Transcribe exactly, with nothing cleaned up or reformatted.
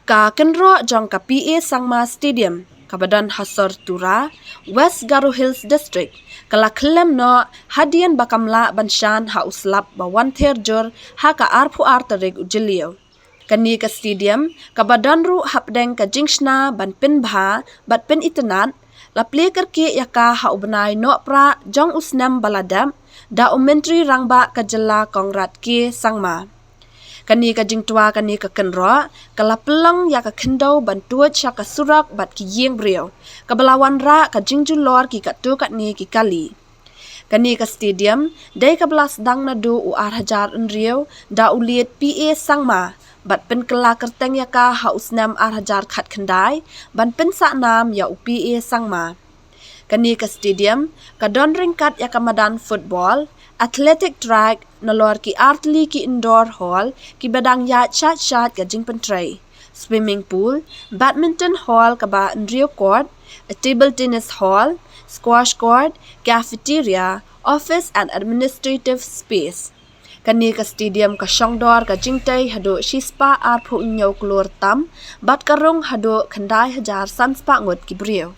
Ka kynroh jong ka P A Sangma Stadium kaba don ha sor Tura, West Garo Hills District, ka la khyllem noh hadien ba kam lah ban shan ha u slap ba wan ther jur ha ka arphew ar tarik u Jylliew. Kane ka stadium kaba don ruh hapdeng ka jingshna ban pynbha bad pynitynnad, la plie kyrkieh ïa ka ha u bnai Nohprah jong u snem ba la dep da u Myntri Rangbah ka jylla Conrad K Sangma. Kane ka jingtwa kane ka kynroh ka la pynlong ïa ka khyndew ban tuid sha ka surok bad ki ïing briew, kaba la wanrah ka jingjulor ki katto katne ki kali. Kane ka stadium dei kaba la sdang naduh u ar hajar hynriew da u late P A Sangma bad pynkylla kyrteng ïa ka ha u snem ar hajar khatkhyndai ban pynsah nam ïa u P A Sangma. Kane ka stadium ka don ryngkat ïa ka madan football, athletic track, nalor ki artylli ki indoor hall kiba dang ïaid shait shait ka jingpyntrei, swimming pool, badminton hall kaba hynriew court, a table tennis hall, squash court, cafeteria, office and administrative space. Kane ka stadium ka shongdor ka jingtei haduh shispah arphew hynñiew klur tam bad ka rung haduh khyndai hajar san spah ngut ki briew.